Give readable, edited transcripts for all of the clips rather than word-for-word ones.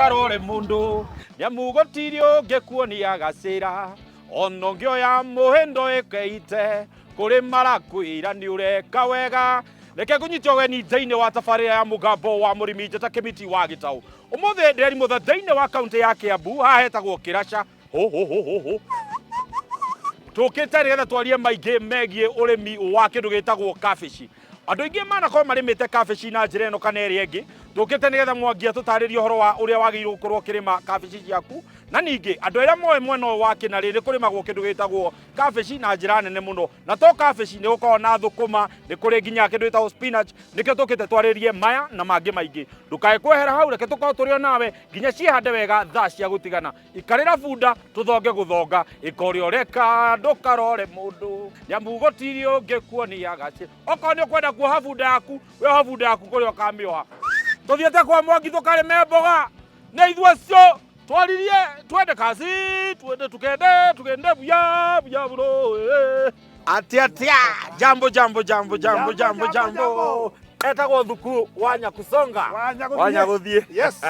Ndũkarore mũndũ nĩamu gũtirĩ ũngĩkuonia gacĩra, ona ũngĩoya mũhĩndo ĩkeite kũrĩ marakwĩra nĩ ũreka wega. Reke ngũnyite ũgeni thĩinĩ wa tabarĩra ya Mũgambo wa Mũrĩmi, njĩta Kĩmiti wa Gĩtaũ. Ũmũthĩ ndĩrerimũtha thĩinĩ wa kaũntĩ ya Kĩambu, haha hetagwo Kĩraca. Ho ho ho ho ho. Tũkĩte nĩgetha twarie maingĩ megiĩ ũrĩmi wa kĩndũ gĩtagwo kabici. Andũ aingĩ manakorwo marĩmĩte kabici na njĩra ĩno kana ĩrĩa ĩngĩ. Tũkĩte nĩgetha Mwangi atũtarĩrie ũhoro wa ũrĩa wagĩrĩirwo gũkorwo ũkĩrĩma kabici ciaku. Na ningĩ andũ arĩa moĩ mwena ũyũ wa Kĩnarĩ nĩ kũrĩmagwo kĩndũ gĩtagwo kabici na njĩra nene mũno. Na to kabici, nĩ gũkoragwo na thũkũma, nĩ kũrĩ nginya kĩndũ gĩtagwo spinach. Nĩkĩo tũkĩte twarĩrie maya na mangĩ maingĩ. Ndũkae kwehera hau, reke tũkorwo tũrĩ o nawe nginya ciĩhande wega thaa cia gũtigana. Ikarĩra bunda tũthonge gũthonga, ĩka ũrĩa ũreka ndũkarore mũndũ, nĩamu gũtirĩ ũngĩkuonia gacĩ. Okorwo nĩ ũkwenda kuoha bunda yaku, wĩoha bunda yaku kũrĩa ũkamĩoha. Tũthiĩte kwa Mwangi tũkarĩme mboga, nĩ ithuĩ acio twaririe twende kaci, twende tukende tugende buya buya buro. Atia atia, jambo jambo jambo jambo jambo jambo. Etagwo Thuku wa Nyakusonga. Wa Nyagũthiĩ. Wa Nyagũthiĩ. Yes.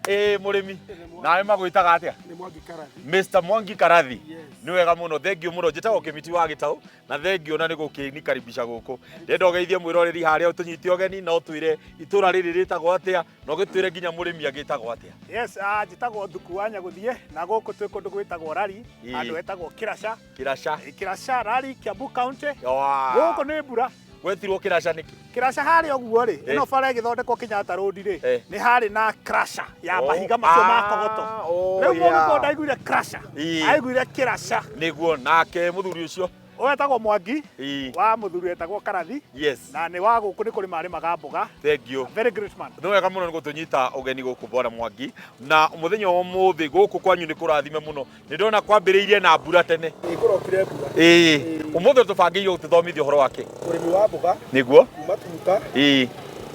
Ĩ mũrĩmi, nawe magwĩtaga atĩa? Nĩ Mwangi Karathi. Mr. Mwangi Karathi. Yes. Nĩ wega mũno, thengiũ mũno. Njĩtagwo Kĩmiti wa Gĩtaũ na thengiũ na nĩ gũkĩnikaribisha gũkũ. Ndĩrenda ũgeithie mwĩroreri harĩa ũtũnyite ũgeni na ũtwĩre itũra rĩrĩ rĩtagwo atĩa na ũgĩtwĩre nginya mũrĩmi agĩtagwo atĩa. Yes, njĩtagwo Thuku wa Nyagũthiĩ na gũkũ twĩ kũndũ gwĩtagwo Rari, handũ hetagwo Kĩraca. Kĩraca. Kĩraca, Rari, Kiambu County. Wa. Gũkũ nĩ mbura. Gwetirwo Kĩraca nĩkĩ? Kĩraca harĩa ũguo rĩ, ĩno bara ĩgĩthondekwo Kenyatta Road rĩ, nĩ harĩ na crusher ya Oh, mahiga macio ma ah, kogoto. oh, Rĩu yeah. mũgĩkũyũ ndaiguire crusher, aiguire kĩraca. Nĩguo nake mũthuri ũcio. Ũyũ etagwo Mwangi, wa mũthuri etagwo Karathi. Na nĩ wa gũkũ, nĩ kũrĩma arĩmaga mboga. Thank you. Very great man. Nĩ wega mũno nĩ gũtũnyita ũgeni gũkũ, Bwana Mwangi. Na mũthenya wa ũmũthĩ gũkũ kwanyu nĩ kũrathime mũno. Nĩ ndona kwambĩrĩirie na mbura tene. Ĩ, kũrokire mbura. Ĩĩ. Ũmũthĩ tũbangĩire gũtũthomithia ũhoro wake. Ũrĩmi wa mboga. Nĩguo. Kuma tuta.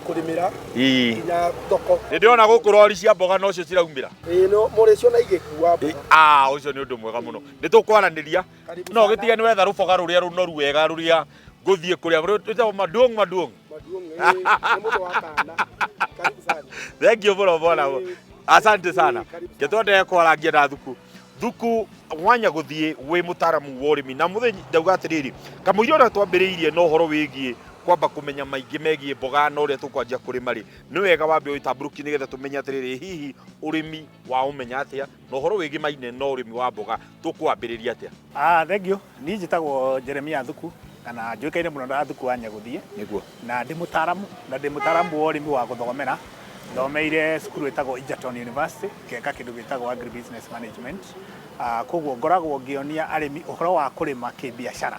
Kũrĩmĩra. Nginya thoko. Nĩ ndĩrona gũkũ rori cia mboga nocio ciraumĩra. Ĩĩ, no mũrĩciona igĩkua mboga. Ah, ũcio nĩ ũndũ mwega mũno. Nĩ tũkwaranĩria. Karibu No sana. ũgĩtige nĩ wetha rũboga rũrĩa rũnoru wega rũrĩa ngũthiĩ kũrĩa. Rwĩtagwo maduong maduong. Maduong, ĩĩ, nĩ mũndũ wa kana. Karibu sana. Thank you mũno bwana. Asante sana. Ĩĩ, karibu sana. Ngetwendelee kwarangia na Thuku. Thuku mwanya gũthiĩ wĩ mũtaramu wa ũrĩmi na mũthenya ndauga atĩrĩrĩ, kamũira ũrĩa twambĩrĩirie na ũhoro wĩgiĩ kwamba kũmenya maingĩ megiĩ mboga na ũrĩa tũkwanjia kũrĩma rĩ, nĩ wega wambe ũgĩtambũrũkie nĩgetha tũmenye atĩrĩrĩ, hihi ũrĩmi wa ũmenya atĩa na ũhoro wĩgĩmaine na ũrĩmi wa mboga tũkwambĩrĩria atĩa? Ah, thank you. Niĩ njĩtagwo Jeremia Thuku kana njũĩkaine mũno na Thuku wa Nyagũthiĩ. Nĩguo. Na ndĩ mũtaaramu, na ndĩ mũtaaramu wa ũrĩmi wa gũthomera. Thomeire cukuru ĩtagwo Egerton University, ngeka kĩndũ gĩtagwo Agribusiness Management. Ah, koguo ngoragwo ngĩonia arĩmi ũhoro wa kũrĩma kĩbiacara.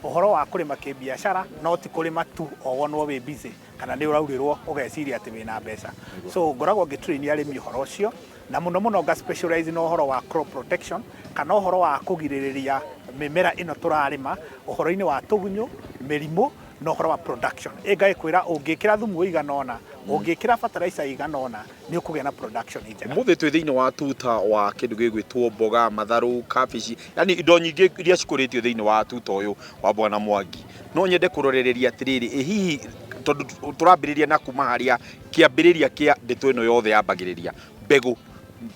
Ũhoro wa kũrĩma kĩbiacara no ti kũrĩma tu o wonwo wĩ busy kana nĩ ũraurĩrwo ũgeciria atĩ wĩna mbeca. So ngoragwo ngĩ train arĩmi ũhoro ũcio na mũno mũno nga specialize na ũhoro wa crop protection kana ũhoro wa kũgirĩrĩria mĩmera ĩno tũrarĩma ũhoro-inĩ wa tũgunyũ, mĩrimũ na ũhoro wa production. Ĩ ngagĩkwĩra ũngĩkĩra thumu ũigana ũna, ũngĩkĩra fertilizer ĩigana ũna nĩ ũkũgĩa na production njega. Ũmũthĩ twĩ thĩinĩ wa tuta wa kĩndũ gĩgwĩtwo mboga, matharũ, kabici, yani indo nyingĩ iria cikũrĩtio thĩinĩ wa tuta ũyũ wa Bwana Mwangi. No nyende kũrorereria atĩrĩrĩ, ĩ hihi tondũ tũrambĩrĩria na kuma harĩa kĩambĩrĩria kĩa ndeto ĩno yothe yambagĩrĩria, mbegũ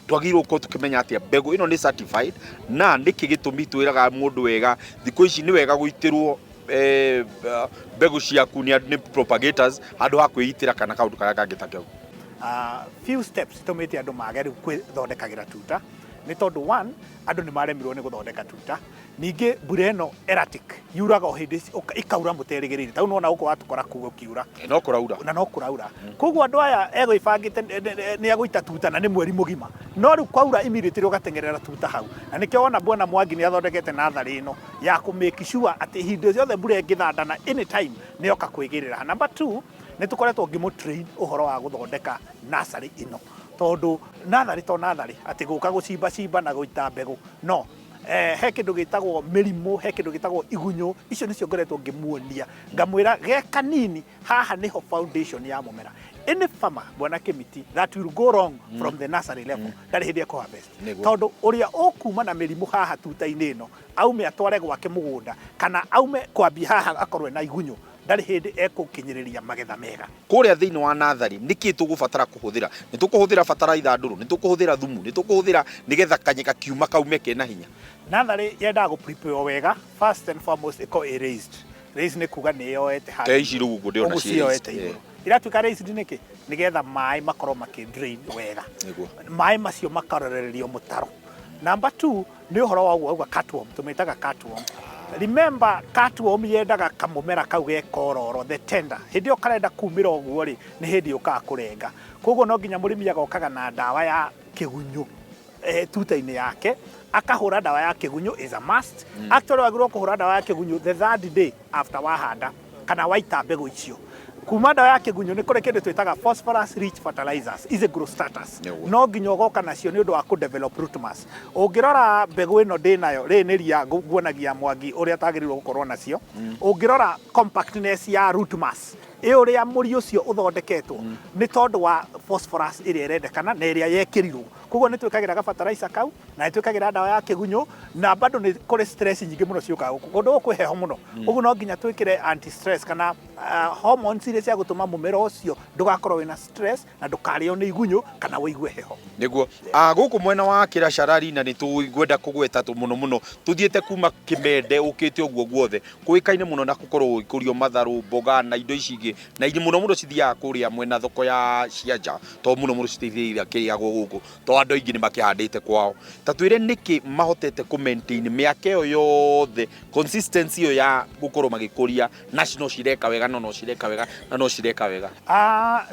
twagĩrĩirwo gũkorwo tũkĩmenya atĩa mbegũ ĩno nĩ certified, na nĩkĩ gĩtũmi twĩraga mũndũ wega thikũ ici nĩ wega gũitĩrwo mbegũ ciaku nĩ propagators handũ ha kwĩitĩra kana kaũndũ karĩa kangĩ ta kau? Few steps itũmĩte andũ mage rĩu kwĩthondekagĩra tuta nĩ tondũ one, andũ nĩ maremirwo nĩ gũthondeka tuta. Ningĩ mbura ĩno erratic, yuraga o hĩndĩ ĩkaura mũterĩgĩrĩire. Ta rĩu nĩwona gũkũ watũkora kuu gũkiura. No kũraura. Na no kũraura. Koguo andũ aya egwĩbangĩte nĩ egũita tuta na nĩ mweri mũgima. No rĩu kwaura immediately ũgateng'erera tuta hau. Na nĩkĩo wona Bwana Mwangi nĩ athondekete natharĩ ĩno ya kũ make sure atĩ ihinda rĩothe mbura ĩngĩthandana anytime nĩ yoka kwĩgĩrĩra. Number two, nĩ tũkoretwo ngĩmũ train ũhoro wa gũthondeka nursery ĩno. Tondũ natharĩ to natharĩ atĩ gũka gũcimba cimba na gũita mbegũ. No. He kĩndũ gĩtagwo mĩrimũ, he kĩndũ gĩtagwo igunyũ, icio nĩcio ngoretwo ngĩmuonia, ngamwĩra ge kanini haha nĩho foundation ya mũmera. Any farmer, Bwana Kĩmiti, that will go wrong from the nursery level, ndarĩ hĩndĩ ekũ harvest. Tondũ ũrĩa ũkuma na mĩrimũ haha tuta-inĩ ĩno, aume atware gwake mũgũnda, kana aume kwambia haha akorwo ena igunyũ, Ndarĩ hĩndĩ ekũkinyĩrĩria magetha mega. Kũrĩa thĩinĩ wa natharĩ, nĩkĩ tũgũbatara kũhũthĩra? Nĩ tũkũhũthĩra bataraitha ndũrũ? Nĩ tũkũhũthĩra thumu? Nĩ tũkũhũthĩra nĩgetha kanye gakiuma kaume kena hinya? Natharĩ yendaga gũ prepare wega. First and foremost, ĩkorwo ĩ raised. Raised nĩ kuga nĩ yoete handũ. Ta ici rĩu ũguo ndĩrona Ũguo ciĩ ciyoete raised. igũrũ. Iratuĩka raised nĩkĩ? Nĩgetha maĩ makorwo makĩ drain wega. Maĩ macio makarorererio mũtaro. Number two nĩ ũhoro wa ũguo auga cutworm, tũmĩtaga cutworm. Remember, cutworm yendaga kamũmera kau ge kororo, the tender. Hĩndĩ ĩyo karenda kumĩra ũguo rĩ, nĩ hĩndĩ yũkaga kũrenga. Koguo no nginya mũrĩmi agokaga na ndawa ya kĩgunyũ tuta-inĩ yake, akahũra ndawa ya kĩgunyũ is a must. Actually, wagĩrĩirwo kũhũra ndawa ya kĩgunyũ the third day after wahanda kana waita mbegũ icio. Kuma ndawa ya kĩgunyũ, nĩ kũrĩ kĩndũ twĩtaga phosphorus rich fertilizers, easy grow starters. No nginya ũgoka nacio nĩ ũndũ wa kũ develop root mass. Ũngĩrora mbegũ ĩno ndĩnayo rĩrĩ nĩ ria nguonagia Mwangi ũrĩa tagĩrĩirwo gũkorwo nacio. Ũngĩrora compactness ya root mass ĩ, ũrĩa mũri ũcio ũthondeketwo, nĩ tondũ wa phosphorus ĩrĩa ĩrendekana na ĩrĩa yekĩrirwo. Koguo nĩ twĩkagĩra gabataraitha kau na nĩ twĩkagĩra ndawa ya kĩgunyũ, na bado nĩ kũrĩ stress nyingĩ mũno ciũkaga gũkũ. Kũndũ gũkũ kwĩ heho mũno, ũguo no nginya twĩkĩre anti stress kana hormones iria cia gũtũma mũmera ũcio ndũgakorwo wĩna stress na ndũkarĩo nĩ igunyũ kana ũigue heho. Nĩguo. Gũkũ mwena wa Kĩracarari, na nĩ tũgwenda kũgweta tũ mũno mũno tũthiĩte kuma Kĩmende ũkĩte ũguo guothe, kũĩkaine mũno na gũkorwo gũgĩkũrio matharũ, mboga na indo ici ingĩ, na ingĩ mũno mũno cithiaga kũrĩa mwena thoko ya cia nja, tondũ mũno mũno citithiaga kĩrĩagwo gũkũ, tondũ andũ aingĩ nĩ makĩhandĩte kwao. Ta twĩre nĩkĩ mahotete kũ maintain mĩaka ĩyo yothe consistency ĩyo ya gũkorwo magĩkũria na no cireka wega, no cireka wega na no cireka wega.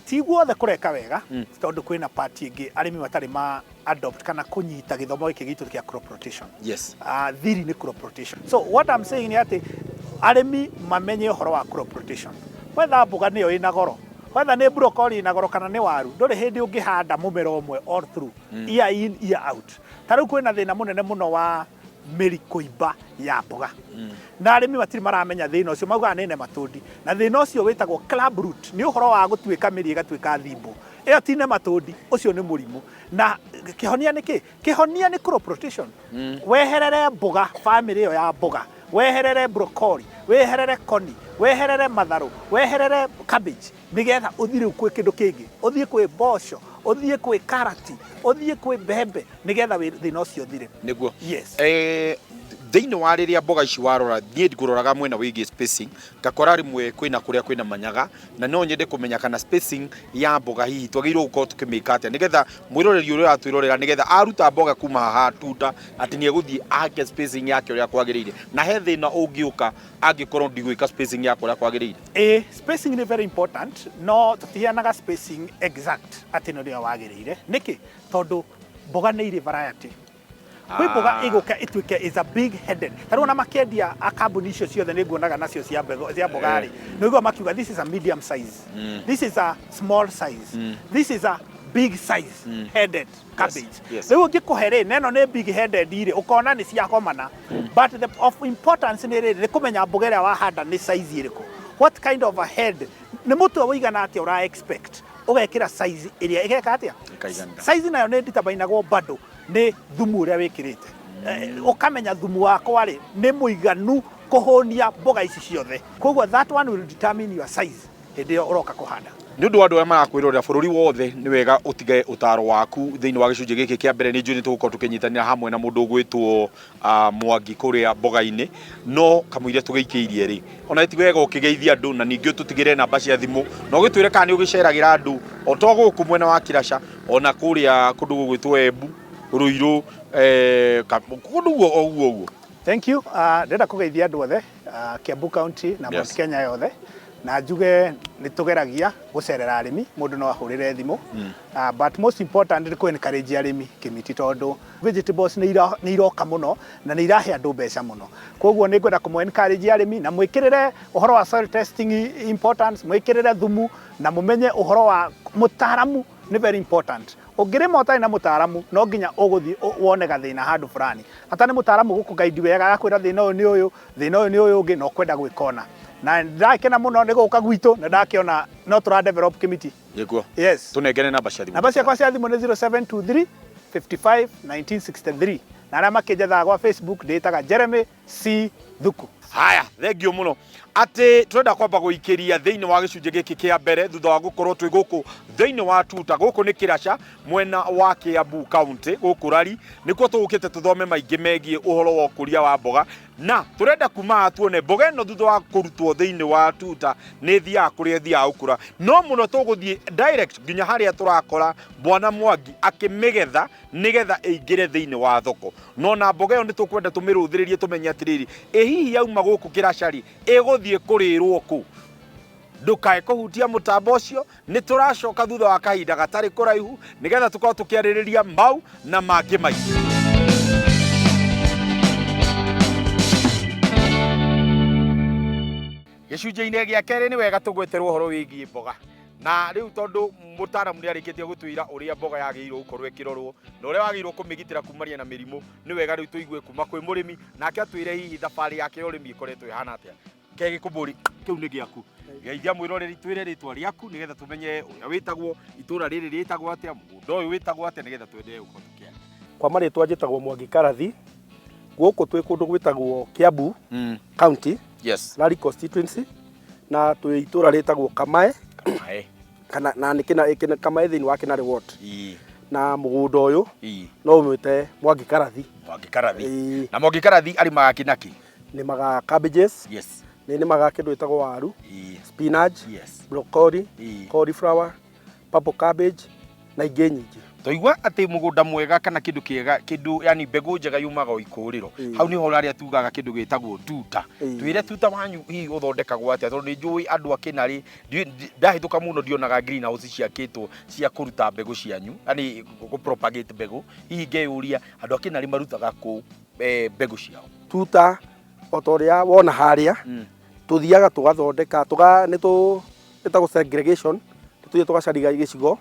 Ti guothe kũreka wega, tondũ kwĩna part ĩngĩ arĩmi matarĩ ma adopt kana kũnyita gĩthomo gĩkĩ gitũ kĩa crop rotation. Thiri nĩ crop rotation. So what I'm saying nĩ atĩ arĩmi mamenye ũhoro wa crop rotation. Wetha mboga nĩyo ĩna goro, wetha nĩ broccoli ĩna goro kana nĩ waru, ndũrĩ hĩndĩ ũngĩhanda mũmera ũmwe all through, year in, year out. Ta rĩu kwĩna thĩna mũnene mũno wa mĩri kũimba ya mboga, na arĩmi matirĩ maramenya thĩna ũcio, maugaga nĩ nematode, na thĩna ũcio wĩtagwo club root. Nĩ ũhoro wa gũtuĩka mĩri ĩgatuĩka thimbo. Ĩyo ti nematode, ũcio nĩ mũrimũ. Na kĩhonia nĩ kĩ? Kĩhonia nĩ crop rotation. Weherere mboga, famĩlĩ ĩyo ya mboga, weherere broccoli, weherere koni, weherere matharũ, weherere cabbage, nĩgetha ũthiĩ rĩu kwĩ kĩndũ kĩngĩ, ũthiĩ kwĩ mboco, ũthiĩ kwĩ karati, ũthiĩ kwĩ mbembe, nĩgetha thĩna ũcio ũthire. Yes. Thĩinĩ wa rĩrĩa mboga ici warora, niĩ ngũroraga mwena wĩgiĩ spacing, ngakora rĩmwe kwĩna kũrĩa kwĩna manyaga, na no nyende kũmenya kana spacing ya mboga hihi twagĩrĩirwo gũkorwo tũkĩmĩka atĩa, nĩgetha mwĩroreri ũrĩa ũratwĩrorera, nĩgetha aruta mboga kuma haha tuta, atĩ nĩ egũthiĩ ake spacing yake ũrĩa kwagĩrĩire, na he thĩna ũngĩũka angĩkorwo ndigwĩka spacing yakwa ũrĩa kwagĩrĩire? Ĩ, spacing nĩ very important, no tũtiheanaga spacing exact atĩ nĩ ũrĩa wagĩrĩire. Nĩkĩ? Tondũ mboga nĩ irĩ variety. Kwĩ mboga ĩgũka ĩtuĩke is a big headed. Ta rĩu ona makĩendia a kambuni icio ciothe nĩ nguonaga nacio cia mbegũ cia mboga rĩ, nĩ ũiguaga makiuga, "This is a medium size, this is a small size, this is a big size headed cabbage." Rĩu ũngĩkũhe rĩ, na ĩno nĩ big headed rĩ, ũkona nĩ ciagomana. But the of importance nĩ rĩrĩ, nĩ kũmenya mboga ĩrĩa wahanda nĩ size ĩrĩkũ, what kind of a head, nĩ mũtwe ũigana atĩa ũra expect, ũgekĩra size ĩrĩa ĩgeka atĩa. Ĩkaiganĩra. Size nayo nĩ determinagwo bado nĩ thumu ũrĩa wĩkĩrĩte. Ũkamenya thumu wakwa rĩ, nĩ mũiganu kũhũnia mboga ici ciothe. Koguo that one will determine your size hĩndĩ ĩyo ũroka kũhanda. Nĩ ũndũ wa andũ arĩa marakwĩrorera bũrũri wothe, nĩ wega ũtige ũtaro waku thĩinĩ wa gĩcunjĩ gĩkĩ kĩa mbere. Nĩ njũĩ nĩ tũgũkorwo tũkĩnyitanĩra hamwe na mũndũ ũgwĩtwo Mwangi kũrĩa mboga-inĩ, no kamũira tũgĩikĩirie rĩ, ona ti wega ũkĩgeithia andũ, na ningĩ ũtũtigĩre namba cia thimũ, na ũgĩtwĩre kana nĩ ũgĩceragĩra andũ o to gũkũ mwena wa Kĩraca, ona kũrĩa kũndũ gũgwĩtwo Embu, Ruiru, kũndũ guo o ũguo ũguo. Thank you. Ndĩrenda kũgeithia andũ othe Kiambu County na Mount Kenya yothe, na njuge nĩ tũgeragia gũcerera arĩmi. Mũndũ no ahũrĩre thimũ. But most important nĩ kũ encourage arĩmi kĩmiti, tondũ vegetables nĩ iroka mũno na nĩ irahe andũ mbeca mũno. Koguo nĩ ngwenda kũmũ encourage arĩmi na mwĩkĩrĩre ũhoro wa soil testing importance, mwĩkĩrĩre thumu na mũmenye ũhoro wa mũtaaramu nĩ very important. Ũngĩrĩma ũtarĩ na mũtaaramu, no nginya ũgũthiĩ wone gathĩna handũ fulani. Hata nĩ mũtaaramu gũkũ-guide wega, agakwĩra thĩna ũyũ nĩ ũyũ, thĩna ũyũ nĩ ũyũ ũngĩ, na ũkwenda gwĩka ũna. Na ndakena mũno nĩ gũka gwitũ na ndakĩona no tũra develop kĩmiti. Yes. Tũnengere namba cia thimũ. Namba ciakwa cia thimũ nĩ 0723 55 1963, na arĩa makĩnjethaga gwa Facebook ndĩtaga Jeremy C Thuku. Haya, thank you muno. Atĩ tũrenda kwamba gũikĩria thĩinĩ wa gĩcunjĩ gĩkĩ kĩa mbere thutha wa gũkorwo twĩ gũkũ thĩinĩ wa tuta. Gũkũ nĩ Kĩraca, mwena wa Kiambu County, gũkũ Rari nĩkuo tũgũkĩte tũthome maingĩ megiĩ ũhoro wa ũkũria wa mboga, na tũrenda kuma haha tuone mboga ĩno thutha wa kũrutwo thĩinĩ wa tuta nĩ ĩthiaga kũrĩa ĩthiaga gũkũra. No mũno tũgũthiĩ direct nginya harĩa tũrakora Bwana Mwangi akĩmĩgetha nĩgetha ĩingĩre thĩinĩ wa thoko. No na mboga ĩyo nĩ tũkwenda tũmĩrũthĩrĩrie tũmenye atĩrĩrĩ, ĩ hihi yauma gũkũ Kĩraca-rĩ, ĩgũthiĩ kũrĩrwo kũ? Ndũkae kũhutia mũtambo ũcio, nĩ tũracoka thutha wa kahinda gatarĩ kũraihu nĩgetha tũkorwo tũkĩarĩrĩria mau na mangĩ maingĩ. Gĩcunjĩ-inĩ gĩa kerĩ nĩ wega tũgweterwo ũhoro wĩgiĩ mboga. Na rĩu tondũ mũtaaramu nĩ arĩkĩtie gũtwĩra ũrĩa mboga yagĩrĩirwo gũkorwo ĩkĩrorwo na ũrĩa wagĩrĩirwo kũmĩgitĩra kumania na mĩrimũ, nĩ wega rĩu tũigue kuma kwĩ mũrĩmi nake atwĩre hihi thabarĩ yake ya ũrĩmi ĩkoretwo ĩhana atĩa. Ke gĩkũmbũri kĩu nĩ gĩaku. Geithia mwĩroreri, twĩre rĩtwa rĩaku nĩgetha tũmenye ũrĩa wĩtagwo, itũra rĩrĩ rĩtagwo atĩa, mũgũnda ũyũ wĩtagwo atĩa, nĩgetha twenderee gũkorwo tũkĩaria. Kwa marĩtwa njĩtagwo Mwangi Karathi. Gũkũ twĩ kũndũ gwĩtagwo Kiambu County, Lari constituency, na twĩ itũra rĩtagwo Kamae. Kamae. Kana na nĩ kĩna Kamae thĩinĩ wa Kĩnarĩ ward. Na mũgũnda ũyũ no ũmwĩte Mwangi Karathi. Mwangi Karathi. Na Mwangi Karathi arĩmaga kĩ na kĩ? Nĩmaga cabbages. Nĩ nĩmaga kĩndũ gĩtagwo waru, spinach, broccoli, cauliflower, purple cabbage na ingĩ nyingĩ. Twaigua atĩ mũgũnda mwega kana kĩndũ kĩega, kĩndũ yani mbegũ njega yumaga o ikũrĩro. Hau nĩho harĩa tugaga kĩndũ gĩtagwo tuta. Twĩre tuta wanyu hihi ũthondekagwo atĩa, tondũ nĩ njũĩ andũ a Kĩnarĩ, ndahĩtũka mũno ndionaga greenhouse ciakĩtwo cia kũruta mbegũ cianyu, yani gũ propagate mbegũ. Hihi ngeyũria andũ a Kĩnarĩ marutaga kũ mbegũ ciao? Tuta o ta ũrĩa wona harĩa, tũthiaga tũgathondeka, nĩ ĩtagwo segregation, tũthiĩ tũgacariga gĩcigo,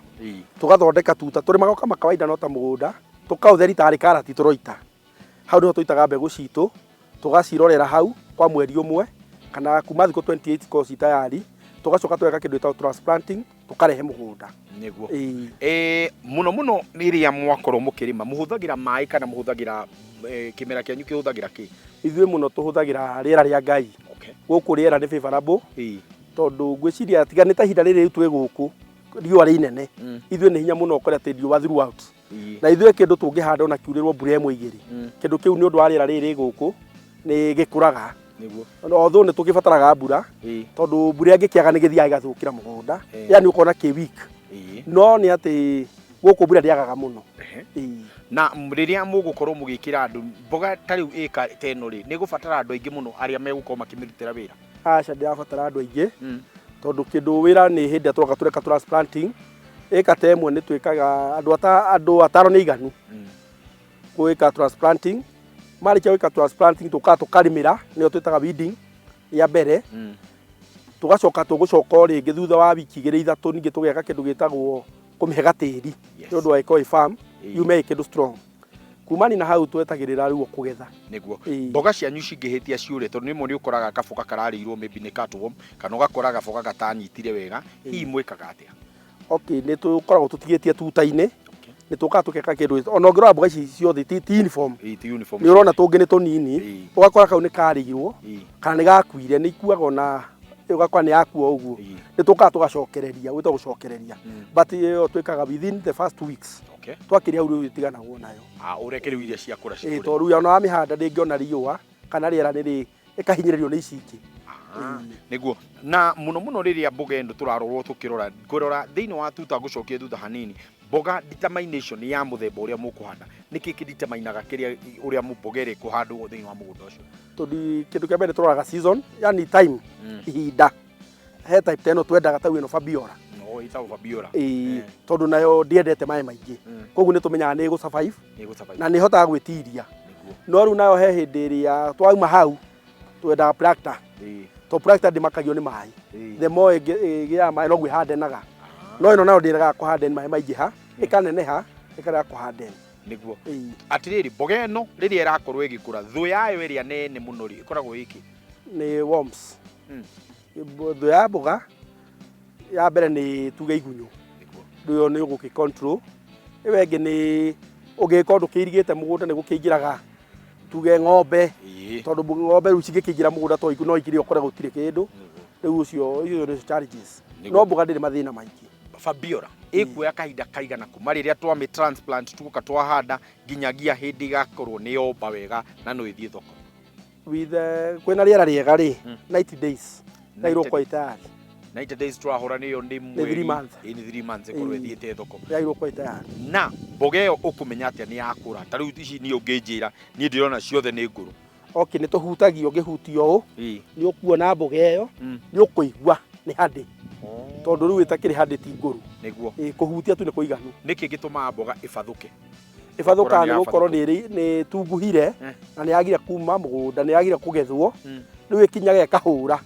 tũgathondeka tuta, tũrĩmaga kama kawaida no ta mũgũnda, tũkaũtheri tarĩ karati tũroita. Hau nĩho tũitaga mbegũ citũ, tũgacirorera hau kwa mweri ũmwe, kana kuma thikũ 28 cikorwo ci tayari, tũgacoka tũgeka kĩndũ gĩtagwo transplanting, tũkarehe mũgũnda. Nĩguo. Mũno mũno rĩrĩa mwakorwo mũkĩrĩma, mũhũthagĩra maĩ kana mũhũthagĩra kĩmera kĩanyu kĩhũthagĩra kĩ? Ithuĩ mũno tũhũthagĩra rĩera rĩa Ngai. Gũkũ rĩera nĩ favorable, tondũ ngwĩciria tiga nĩ ta ihinda rĩrĩ rĩu twĩ gũkũ riũa rĩ inene, ithuĩ nĩ hinya mũno ũkore atĩ riũa throughout. Na ithuĩ kĩndũ tũngĩhanda ona kiurĩrwo mbura ĩmwe igĩrĩ, kĩndũ kĩu nĩ ũndũ wa rĩera rĩrĩ rĩ gũkũ nĩ gĩkũraga. Although nĩ tũgĩbataraga mbura, tondũ mbura ĩngĩkĩaga nĩ gĩthiaga gĩgathũkĩra mũgũnda, yani ũkona kĩ weak. No nĩ atĩ gũkũ mbura ndĩagaga mũno. Na rĩrĩa mũgũkorwo mũgĩkĩra andũ mboga ta rĩu ĩka ta ĩno rĩ, nĩ gũbatara andũ aingĩ mũno arĩa megũkorwo makĩmĩrutĩra wĩra? Aca, ndĩrabatara andũ aingĩ, tondũ kĩndũ wĩra nĩ hĩndĩ ĩrĩa tũroka tũreka transplanting, ĩka ta ĩmwe nĩ twĩkaga andũ atano nĩ aiganu gwĩka transplanting. Marĩkia gwĩka transplanting tũkaga tũkarĩmĩra, nĩyo twĩtaga weeding ya mbere. Tũgacoka tũgũcoka o rĩngĩ thutha wa wiki igĩrĩ ithatũ, ningĩ tũgeka kĩndũ gĩtagwo kũmĩhe gatĩri, nĩ ũndũ wa ĩkorwo ĩ firm, yume ĩ kĩndũ strong. Kumani na hau twetagĩrĩra rĩu kũgetha. Nĩguo. Mboga cianyu cingĩhĩtia ciũre, tondũ rĩmwe nĩ ũkoraga kaboga kararĩirwo maybe nĩ cutworm, kana ũgakora gaboga gatanyitire wega, hihi mwĩkaga atĩa? Okay, nĩ tũkoragwo tũtigĩtie tuta-inĩ, nĩ tũkaga tũgeka kĩndũ, ona ũngĩrora mboga ici ciothe ti uniform. Ti uniform. Nĩ ũrona tũngĩ nĩ tũnini, ũgakora kau nĩ karĩirwo, kana nĩ gakuire, nĩ ikuaga ona ũgakora nĩ yakua ũguo. Nĩ tũkaga tũgacokereria, gwĩtagwo gũcokereria. But ĩyo twĩkaga within the first 2 weeks. Twakĩria hau rĩu ĩtiganagwo nayo. Ũreke rĩu iria ciakũra cikũre. Tondũ rĩu ona wamĩhanda ndĩngĩona riũa kana rĩera nĩ ĩkahinyĩrĩrio nĩ ici ingĩ. Nĩguo. Na mũno mũno rĩrĩa mboga ĩno tũrarorwo tũkĩrora, ngũrora thĩinĩ wa tuta ngũcokie thutha hanini, mboga determination ya mũthemba ũrĩa mũkũhanda, nĩkĩ kĩ-determinaga kĩrĩa ũrĩa mboga ĩrĩa ĩkũhandwo thĩinĩ wa mũgũnda ũcio? Tondũ kĩndũ kĩa mbere tũroraga season, yani time, ihinda. He type ta ĩno twendaga ta ĩno Fabiola. No, ĩtagwo Fabiola. Tondũ nayo ndĩendete maĩ maingĩ. Koguo nĩ tũmenyaga nĩ ĩgũ-survive, Nĩ ĩgũ-survive. na nĩ ĩhotaga gwĩtiria. No rĩu nayo he hĩndĩ ĩrĩa twauma hau twendaga tractor. Tondũ tractor ndĩmakagio nĩ maĩ. The more ĩgĩaga maĩ noguo ĩhandenaga. No ĩno nayo ndĩregaga kũharden maĩ maingĩha, ĩkaneneha, ĩkarega kũharden. Nĩguo. Atĩrĩrĩ, mboga ĩno rĩrĩa ĩrakorwo ĩgĩkũra, thũ yayo ĩrĩa nene mũno rĩ, ĩkoragwo ĩkĩ? Nĩ worms. Thũ ya mboga ya mbere nĩ tuge igunyũ. Rĩu ĩyo nĩ ũgũkĩ control. Ĩyo ĩngĩ nĩ ũngĩgĩkorwo ndũkĩirigĩte mũgũnda nĩ gũkĩingĩraga Tuge ng'ombe, Ĩĩ. tondũ ng'ombe rĩu cingĩkĩingĩra mũgũnda to no ikĩrĩ ũkore gũtirĩ kĩndũ. Rĩu ũcio icio nĩcio challenges. Nĩguo. No mboga ndĩrĩ mathĩna maingĩ. Fabiola, ĩkuoya kahinda kaigana kuma rĩrĩa twamĩ transplant tuoka twahanda nginyagia hĩndĩ ĩgakorwo nĩ yomba wega na no ĩthiĩ thoko? With kwĩna rĩera rĩega rĩ, 90 days yairwo kwa itayari. 90 days twahũra nĩyo nĩ mweri. 3 months. Ĩ, nĩ 3 months ĩkorwo Ĩĩ. ĩthiĩte thoko. Yairwo kwa itayari. Na mboga ĩyo ũkũmenya atĩa nĩ yakũra? Ta rĩu ici niĩ ũngĩnjĩra, niĩ ndĩrona ciothe nĩ ngũrũ. Okay, nĩ tũhutagia, ũngĩhutia ũũ nĩ ũkuona mboga ĩyo, nĩ ũkũigua nĩ handĩ, tondũ rĩu ĩtakĩrĩ handĩ ti ngũrũ. Nĩguo. Ĩ, kũhutia tu nĩ kũiganu. Nĩkĩ gĩtũmaga mboga ĩbathũke? Ĩbathũkaga nĩ Gũkorwo nĩ gũkorwo nĩ tunguhire na nĩ yagire kuma mũgũnda, nĩ yagire kũgethwo, rĩu ĩkinyaga ĩkahũra.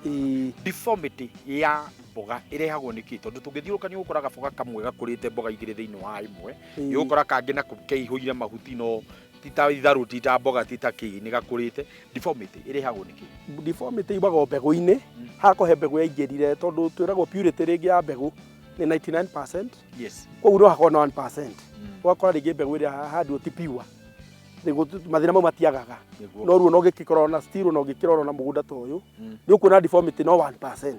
Ĩ. Deformity ya mboga ĩrehagwo nĩ kĩ? Tondũ tũngĩthiũrũka nĩ ũgũkora gaboga kamwe gakũrĩte mboga igĩrĩ thĩinĩ wa ĩmwe. Nĩ ũgũkora kangĩ nako keihũire mahuti, no ti ta itharũ, ti ta mboga, ti ta kĩ, nĩ gakũrĩte. Deformity ĩrehagwo nĩ kĩ? Deformity yumaga o mbegũ-inĩ, hakohe mbegũ yaingĩrire, tondũ twĩragwo purity rĩngĩ ya mbegũ nĩ 99%. Koguo no hakorwo na 1%, ũgakora rĩngĩ mbegũ ĩrĩa handwo ti pure. Rĩu mathĩna mau matiagaga. No ruo no gĩkĩkorwo na still no gĩkĩrorwo na mũgũnda ta ũyũ, nĩ ũkuona deformity no 1%.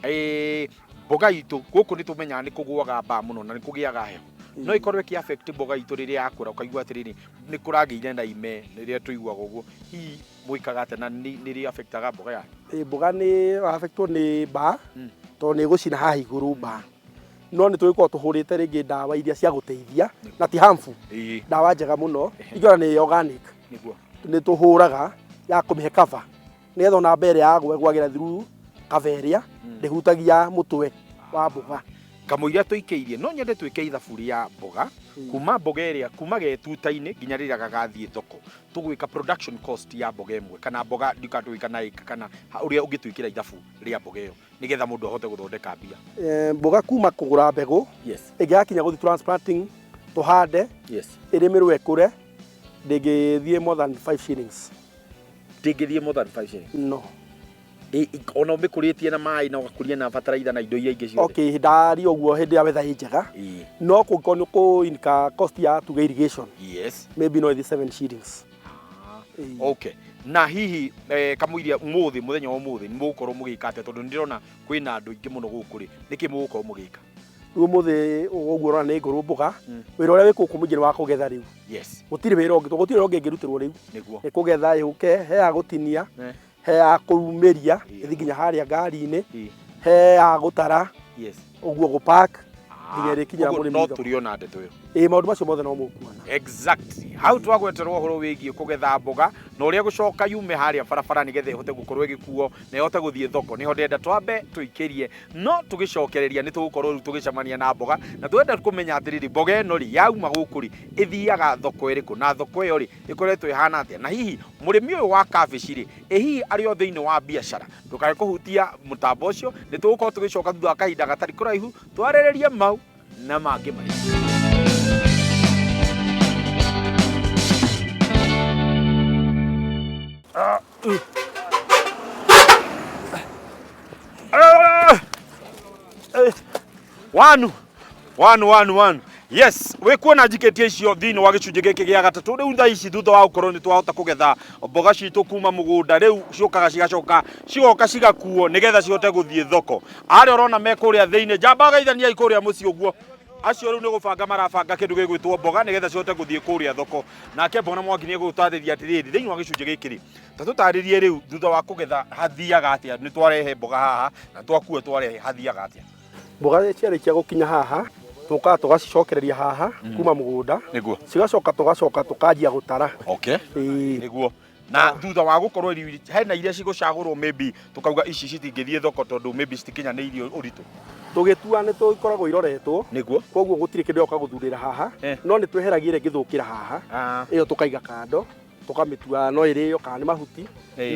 Ĩĩ. Mboga itũ gũkũ nĩ tũmenyaga nĩ kũgũaga mbaa mũno na nĩ kũgĩaga heho. No ĩkorwo ĩkĩ affect mboga itũ rĩrĩa yakũra, ũkaigua atĩrĩrĩ, nĩ kũragĩire na ime rĩrĩa tũiguaga ũguo. Hihi mwĩkaga atĩa na nĩ rĩ affectaga mboga yanyu? Ĩ, mboga nĩ affectwo nĩ mbaa, tondũ nĩ ĩgũcina haha igũrũ mbaa, no nĩ tũgĩkorwo tũhũrĩte rĩngĩ ndawa iria cia gũteithia na ti harmful. Ndawa njega mũno ingĩona nĩ organic. Nĩ tũhũraga ya kũmĩhe cover, nĩgetha ona mbere yagwa ĩgwagĩra through cover ĩrĩa ndĩhutagia mũtwe wa mboga. Kamũira tũikĩirie, no nyende twĩke ithabu rĩa mboga, kuma mboga ĩrĩa kuma getuta-inĩ nginya rĩrĩa gagathiĩ thoko, tũgwĩka production cost ya mboga ĩmwe kana mboga ndika twĩka na ĩka kana ũrĩa ũngĩtwĩkĩra ithabu rĩa mboga ĩyo nĩgetha mũndũ ahote gũthondeka mbia. Mboga kuma kũgũra mbegũ ĩngĩgakinya gũthiĩ transplanting, tũhande, ĩrĩmĩrwo, ĩkũre, ndĩngĩthiĩ more than 5 shillings. Ndĩngĩthiĩ more than 5 shillings? No. Ona ũmĩkũrĩtie na maĩ na ũgakũria na bataraitha na indo iria ingĩ ciothe? Okay, ndari ũguo hĩndĩ ya weather ĩ njega, no kũngĩkorwo nĩ kũ cost ya tuge irrigation, maybe no ĩthiĩ 7 shillings. Ĩĩ. Okay, na hihi kamũiria mũthĩ, mũthenya wa ũmũthĩ nĩ mũgũkorwo mũgĩka atĩa? Tondũ nĩ ndĩrona kwĩna andũ aingĩ mũno gũkũ rĩ, nĩkĩ mũgũkorwo mũgĩka? Rĩu ũmũthĩ ũguo ũrona nĩ ngũrũ mboga. Wĩra ũrĩa wĩ gũkũ mũingĩ nĩ wa kũgetha rĩu. Gũtirĩ wĩra ũngĩ, tondũ gũtirĩ wĩra ũngĩ ĩngĩrutĩrwo rĩu. Nĩ kũgetha, yũke he ya gũtinia, he ya kũrumĩria ĩthiĩ nginya harĩa ngari-inĩ, he ya gũtara, ũguo gũpack nginya ĩrĩkinyĩra Ũguo mũrĩmi no thoko. tũrĩona ndeto ĩyo. Ĩĩ, maũndũ macio mothe no mũkuona. Exactly, hau twagweterwo ũhoro wĩgiĩ kũgetha mboga na ũrĩa gũcoka yume harĩa barabara nĩgetha ĩhote gũkorwo ĩgĩkuo na ĩhote gũthiĩ thoko, nĩho ndĩrenda twambe tũikĩrie, no tũgĩcokereria nĩ tũgũkorwo rĩu tũgĩcemania na mboga na twenda kũmenya atĩrĩrĩ, mboga ĩno rĩ, yauma gũkũ rĩ, ĩthiaga thoko ĩrĩkũ, na thoko ĩyo rĩ, ĩkoretwo ĩhana atĩa, na hihi mũrĩmi ũyũ wa kabici rĩ, ĩ hihi arĩ o thĩinĩ wa biacara? Ndũkae kũhutia mũtambo ũcio, nĩ tũgũkorwo tũgĩcoka thutha wa kahinda gatarĩ kũraihu twarĩrĩrie mau na mangĩ maingĩ. Wanu wanu wanu wanu, yes, wĩ kuona njikĩtie icio thĩinĩ wa gĩcunjĩ gĩkĩ gĩa gatatũ. Rĩu thaa ici, thutha wa gũkorwo nĩ twahota kũgetha mboga citũ kuma mũgũnda, rĩu ciũkaga cigacoka cigoka cigakuo nĩgetha cihote gũthiĩ thoko. Arĩa ũrona me kũrĩa thĩinĩ, njamba geithaniai kũrĩa mũciĩ ũguo. Acio rĩu nĩ gũbanga marabanga kĩndũ gĩgwĩtwo mboga nĩgetha cihote gũthiĩ kũrĩa thoko. Nake Mbona Mwangi nĩ egũgũtarĩria atĩrĩrĩ, thĩinĩ wa gĩcunjĩ gĩkĩ rĩ, ta tũtarĩrie rĩu thutha wa kũgetha hathiaga atĩa? Nĩ twarehe mboga haha na twakua twarehe, hathiaga atĩa? Mboga ciarĩkia gũkinya haha, tũkaga tũgacicokereria haha kuma mũgũnda, cigacoka tũgacoka tũkanjia gũtara. Ĩĩ. Nĩguo, na thutha wa gũkorwo irio hena iria cigũcagũrwo, maybe tũkauga ici citingĩthiĩ thoko tondũ maybe citikinyanĩirie ũritũ? Tũgĩtua nĩ tũkoragwo iroretwo. Koguo gũtirĩ kĩndũ gĩoka gũthurĩra haha. No nĩ tweheragia ĩrĩa ĩngĩthũkĩra haha, ĩyo tũkaiga kando, tũkamĩtua no ĩrĩo kana nĩ mahuti.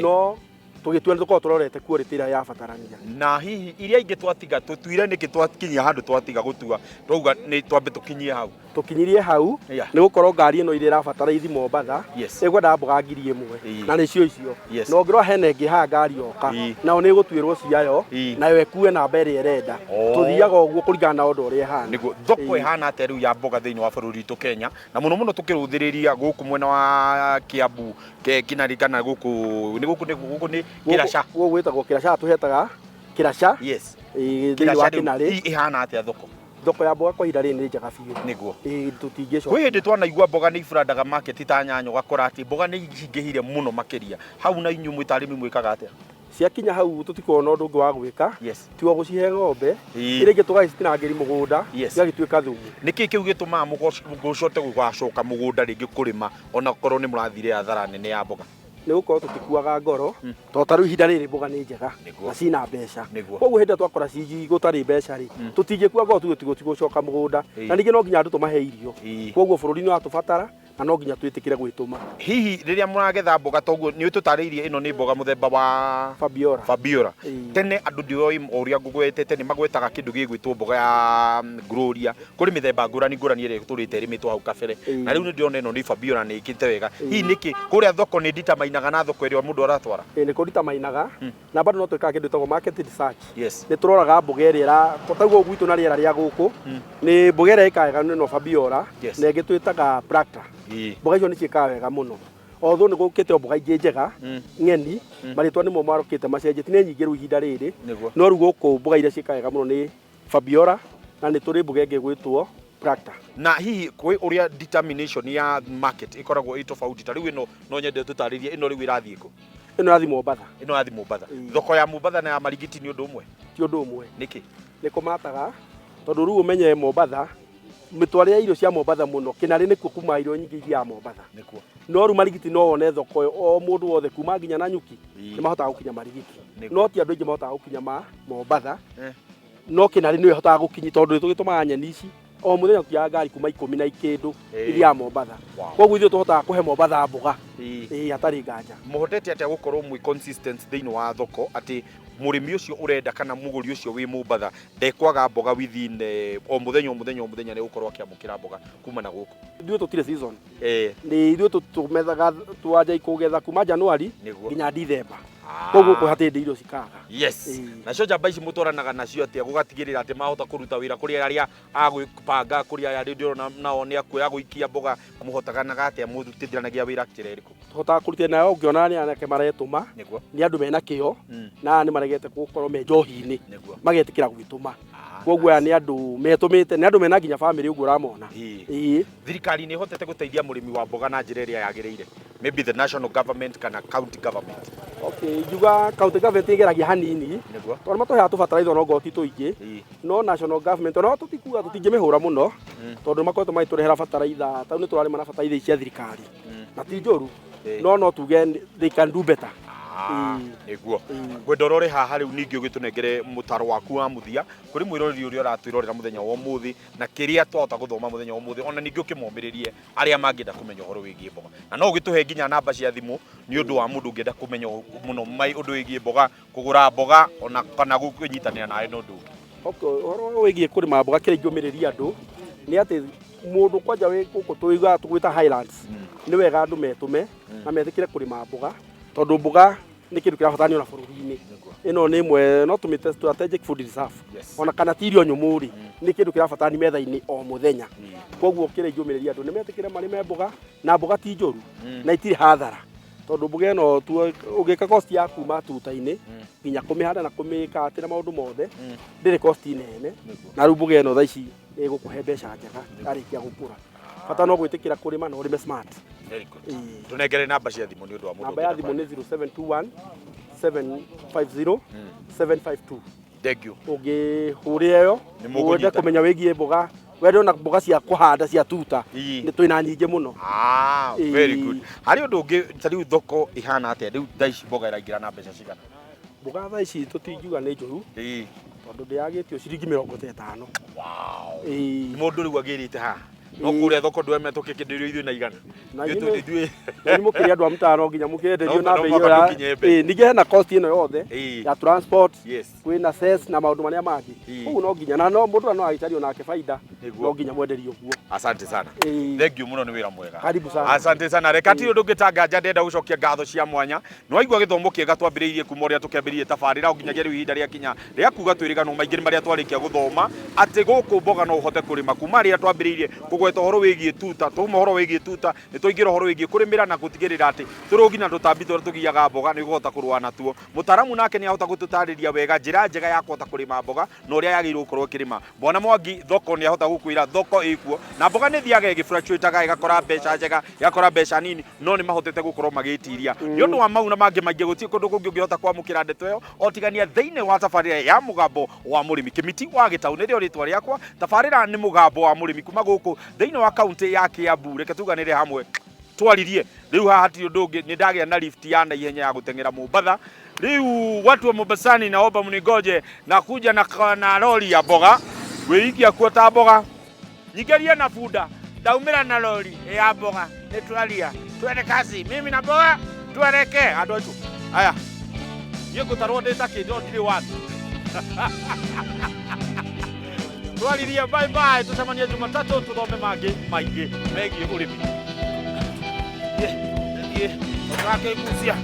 No Tũgĩtua nĩ tũkoragwo tũrorete quality ĩrĩa yabatarania. Na hihi iria ingĩ twatiga tũtuire nĩkĩ twakinyia handũ twatiga gũtua twauga nĩ twambe tũkinyie hau? Tũkinyirie hau nĩ gũkorwo ngari ĩno iria ĩrabatara ithi Mombatha ĩkwendaga mboga 1000 na nĩcio icio. Na ũngĩrora hena ĩngĩ haha ngari yoka nayo nĩ ĩgũtuĩrwo ciayo nayo ĩkue namba ĩrĩa ĩrenda. Tũthiaga ũguo kũringana na order ũrĩa ĩhana. Nĩguo. Thoko ĩhana atĩa rĩu ya mboga thĩinĩ wa bũrũri witũ Kenya, na mũno mũno tũkĩrũthĩrĩria gũkũ mwena wa Kiambu Kinarĩ kana gũkũ nĩ gũkũ nĩ gũkũ nĩ Kĩraca? Gũkũ gwĩtagwo Kĩraca, tũhetaga Kĩraca. Thĩinĩ wa Kĩraca rĩu Kĩnarĩ. Ĩhana atĩa thoko? Thoko ya mboga kwa ihinda rĩrĩ nĩ njega biũ. Nĩguo. Ĩĩ, tũtingĩcokia. Kwĩ hĩndĩ twanaigua mboga nĩ iburandaga market ta nyanya, ũgakora atĩ mboga nĩ ingĩhire mũno makĩria. Hau na inyuĩ mwĩ ta arĩmi mwĩkaga atĩa? Ciakinya hau tũtikoragwo na ũndũ ũngĩ wa gwĩka tiga gũcihe ng'ombe, iria ingĩ tũgagĩcitinangĩria mũgũnda cigagĩtuĩka thumu. Nĩkĩ kĩu gĩtũmaga mũcote gũgacoka mũgũnda rĩngĩ kũrĩma ona korwo nĩ mũrathire hathara nene ya mboga? Nĩ gũkorwo tũtikuaga ngoro, tondũ ta rĩu ihinda rĩrĩ mboga nĩ njega na ciina mbeca. Koguo hĩndĩ ĩrĩa twakora gũtarĩ mbeca rĩ, tũtingĩkua ngoro tuge tũtigũcoka mũgũnda. Na ningĩ no nginya andũ tũmahe irio. Koguo bũrũri nĩ ũratũbatara na no nginya twĩtĩkĩre gwĩtũma. Hihi rĩrĩa mũragetha mboga toguo nĩ ũtũtarĩirie ĩno nĩ mboga mũthemba wa Fabiola. Fabiola. Tene andũ ndioĩ ũrĩa ngũgwetete nĩ magwetaga kĩndũ gĩgwĩtwo mboga ya Gloria. Kũrĩ mĩthemba ngũrani ngũrani ĩrĩa ĩtũrĩte ĩrĩmĩtwo hau kabere. Na rĩu nĩ ndĩrona ĩno nĩ Fabiola nĩ ĩkĩte wega. Hihi nĩkĩ kũrĩa thoko nĩ nditamainaga na thoko ĩrĩa mũndũ aratwara? Ĩĩ nĩ kũnditamainaga. Na bado no twĩkaga kĩndũ gĩtagwo market research. Nĩ tũroraga mboga ĩrĩa ĩra taguo gwitũ na rĩera rĩa gũkũ, nĩ mboga ĩrĩa ĩkaga wega nĩ ĩno Fabiola, na ĩngĩ twĩtaga Bracta. Mboga icio nĩ ciĩkaga wega mũno. Although nĩ gũkĩte o mboga ingĩ njega ng'eni, marĩtwa nĩmo marokĩte macenjetie, nĩ nyingĩ rĩu ihinda rĩrĩ. No rĩu gũkũ mboga iria ciĩkaga wega mũno nĩ Fabiola, na nĩ tũrĩ mboga ĩngĩ ĩgwĩtwo Bracta. Na hihi kwĩ ũrĩa determination ya market ĩkoragwo ĩ tofauti, ta rĩu ĩno no nyende ũtũtarĩrie ĩno rĩu ĩrathiĩ kũ? Ĩno ĩrathiĩ Mombatha. Ĩno ĩrathiĩ Mombatha. Thoko ya Mombatha na ya Marigiti nĩ ũndũ ũmwe? Ti ũndũ ũmwe. Nĩkĩ? Nĩ kũmataga, tondũ rĩu ũmenye Mombatha, mĩtwarĩre ya irio cia Mombatha mũno, Kĩnarĩ nĩkuo kumaga irio nyingĩ ithiaga Mombatha. Nĩkuo. No rĩu Marigiti no wone thoko ĩyo, o mũndũ wothe kuma nginya Nanyuki, nĩ mahotaga gũkinya Marigiti. No ti andũ aingĩ mahotaga gũkinya Mombatha. No Kĩnarĩ nĩyo ĩhotaga gũkinya, tondũ nĩ tũgĩtũmaga nyeni ici o mũthenya tũtiaga ngari kuma 10 na ikĩndũ ithiaga Mombatha. Koguo ithuĩ tũhotaga kũhe Mombatha mboga. Ĩĩ, hatarĩ nganja. Mũhotete atĩa gũkorwo mwĩ consistent thĩinĩ wa thoko atĩ mũrĩmi ũcio ũrenda kana mũgũri ũcio wĩ Mombatha ndekwaga mboga within o mũthenya o mũthenya o mũthenya nĩ gũkorwo akĩamũkĩra mboga kuma na gũkũ? Ithuĩ tũtirĩ season. Nĩ ithuĩ tũmethaga twanjai kũgetha kuma January nginya December. Koguo gũkũ hatirĩ hĩndĩ irio cikaga. Nacio njamba ici mũtwaranaga nacio atĩa gũgatigĩrĩra atĩ mahota kũruta wĩra kũrĩ arĩa a gwĩbanga, kũrĩ aya ndĩrona nao nĩ akuoya gũikia mboga, mũhotaganaga atĩa, mũrutithanagia wĩra njĩra ĩrĩkũ? Tũhotaga kũruta nayo ũngĩona nĩ anake maretũma, nĩ andũ mena kĩo, na aya nĩ maregete gũkorwo me njohi-inĩ, magetĩkĩra gwĩtũma. Koguo aya nĩ andũ metũmĩte, nĩ andũ mena nginya bamĩrĩ ũguo ũramona. Thirikari nĩ ĩhotete gũteithia mũrĩmi wa mboga na njĩra ĩrĩa yagĩrĩire? Maybe the national government kana county government? Okay, ingiuga county government ĩgeragia hanini. Tondũ matũheaga tũbataraitha no ngoti tũingĩ. No national government ona tũtikuga tũtingĩmĩhũra mũno, tondũ makoretwo magĩtũrehera bataraitha, ta rĩu nĩ tũrarĩma na bataraitha ici cia thirikari. Na ti njũru, no tuge they can do better. Nĩguo. Ngwenda ũrore haha rĩu ningĩ ũgĩtũnengere mũtaro waku wa mũthia kũrĩ mwĩroreri ũrĩa ũratwĩrorera mũthenya wa ũmũthĩ na kĩrĩa twahota gũthoma mũthenya wa ũmũthĩ, ona ningĩ ũkĩmomĩrĩrie arĩa mangĩenda kũmenya ũhoro wĩgiĩ mboga. Na no ũgĩtũhe nginya namba cia thimũ nĩ ũndũ wa mũndũ ũngĩenda kũmenya mũno ũndũ wĩgiĩ mboga, kũgũra mboga ona kana kũnyitanĩra nawe na ũndũ ũngĩ. Okay, ũhoro wĩgiĩ kũrĩma mboga kĩrĩa ingĩũmĩrĩria andũ nĩ atĩ mũndũ kwanja wĩ gũkũ tũigaga tũgwĩta Highlands, nĩ wega andũ metũme na metĩkĩre kũrĩma mboga, tondũ mboga nĩ kĩndũ kĩrabatarania ona bũrũri-inĩ. Ĩno nĩ ĩmwe no tũmĩte strategic food reserve. Ona kana ti irio nyũmũ rĩ, nĩ kĩndũ kĩrabatarania metha-inĩ o mũthenya. Koguo kĩrĩa ingĩũmĩrĩria andũ nĩ metĩkĩre marĩme mboga, na mboga ti njũru, na itirĩ hathara. Tondũ mboga ĩno ũngĩka cost ya kuma tuta-inĩ nginya kũmĩhanda na kũmĩka atĩ na maũndũ mothe, ndĩrĩ cost nene. Na rĩu mboga ĩno thaa ici nĩ ĩgũkũhe mbeca njega yarĩkia gũkũra. Bata no gwĩtĩkĩra kũrĩma na ũrĩme smart. Very good. Tũnengere namba cia thimũ nĩ ũndũ wa mũndũ Namba ya ũngĩenda thimũ nĩ 0721 750 752. Thank you. Ũngĩhũrĩra ĩyo, Nĩ mũgũnyita. wende kũmenya wĩgiĩ mboga, wende ona mboga cia kũhanda cia tuta, nĩ twĩna nyingĩ mũno. Very good. Harĩ ũndũ ũngĩ, ta rĩu thoko ĩhana atĩa? Rĩu thaa ici mboga ĩraingĩra na mbeca cigana? Mboga thaa ici tũtingiuga nĩ njũru, tondũ ndĩyagĩtio ciringi mĩrongo ta ĩtano. Mũndũ rĩu agĩrĩte haha? No Ĩĩ. kũrĩa thoko ndweme tũkĩkĩndĩrio ithuĩ na igana. Na Ithuĩ ithuĩ- ithuĩ na nĩ mũkĩrĩ andũ a mtaa no nginya mũkĩenderio No- na no bei mũhaka ĩyo ya tũkinye bei. Ĩĩ, ningĩ hena cost ĩno yothe Ĩĩ. ya transport Yes. kwĩna cess na maũndũ marĩa mangĩ Ĩĩ. koguo no nginya na no mũndũ no agĩcario nake baida Nĩguo. no nginya mwenderio guo Asante sana. Ĩĩ. Thank you muno nĩ wĩra mwega. Karibu sana. Asante sana. Reka ti ũndũ ũngĩ ta nganja ndĩrenda gũcokia ngatho cia mwanya. Nĩ waigua gĩthomo kĩega twambĩrĩirie kuma ũrĩa tũkĩambĩrĩirie tabarĩra o nginyagia rĩu ihinda rĩakinya rĩa kuga twĩrĩganwo maingĩ nĩ marĩa twarĩkia gũthoma atĩ gũkũ mboga no ũhote kũrĩma kuma rĩrĩa twambĩrĩirie kũgweta ũhoro wĩgiĩ tuta twauma ũhoro wĩgiĩ tuta nĩ twaingĩra ũhoro wĩgiĩ kũrĩmĩra na gũtigĩrĩra atĩ tũrũgi na tũtambi tũrĩa tũgiaga mboga nĩ ũkũhota kũrũa natuo. Mũtaramu nake nĩ ahota gũtũtarĩria wega njĩra njega ya kũhota kũrĩma mboga na ũrĩa yagĩrĩirwo gũkorwo ĩkĩrĩma. Bwana Mwangi thoko nĩ ahota gũkwĩra thoko ĩkuo na mboga nĩ thiaga ĩgĩ-fluctuate-aga ĩgakora mbeca njega ĩgakora mbeca nini no nĩ mahotete gũkorwo magĩtiria. Nĩ ũndũ wa mau na mangĩ maingĩ gũtirĩ kũndũ kũngĩ ũngĩhota kwamũkĩra ndeto ĩyo o tigania thĩinĩ wa tabarĩra ya Mũgambo wa Mũrĩmi. Kĩmiti wa Gĩtaũ nĩrĩo rĩtwa rĩakwa, tabarĩra nĩ Mũgambo wa Mũrĩmi kuma gũkũ thĩinĩ wa kaũntĩ ya Kiambu. Reke tuganĩre hamwe twaririe rĩu haha hatirĩ ũndũ ũngĩ nĩ ndagĩa na lift ya naihenya ya gũteng'era Mombatha. Rĩu watu wa Mombasani naomba mningoje na kuja na, na lori ya mboga wĩikia kuo ta mboga nyingĩrie na bunda ndaumĩra na lori ya mboga nĩ twaria twende kazi mimi na mboga tuelekee andũ aitũ aya niĩ ngũtarwo ndĩ ta kĩndũ ndirĩ watu twaririe bye bye tũcemanie Jumatatũ tũthome mangĩ maingĩ megiĩ ũrĩmi. Thiĩ ũrakĩgucia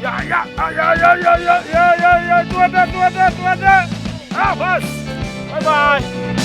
ya ya ya ya ya ya ya ya ya twende twende twende ah bas bye bye.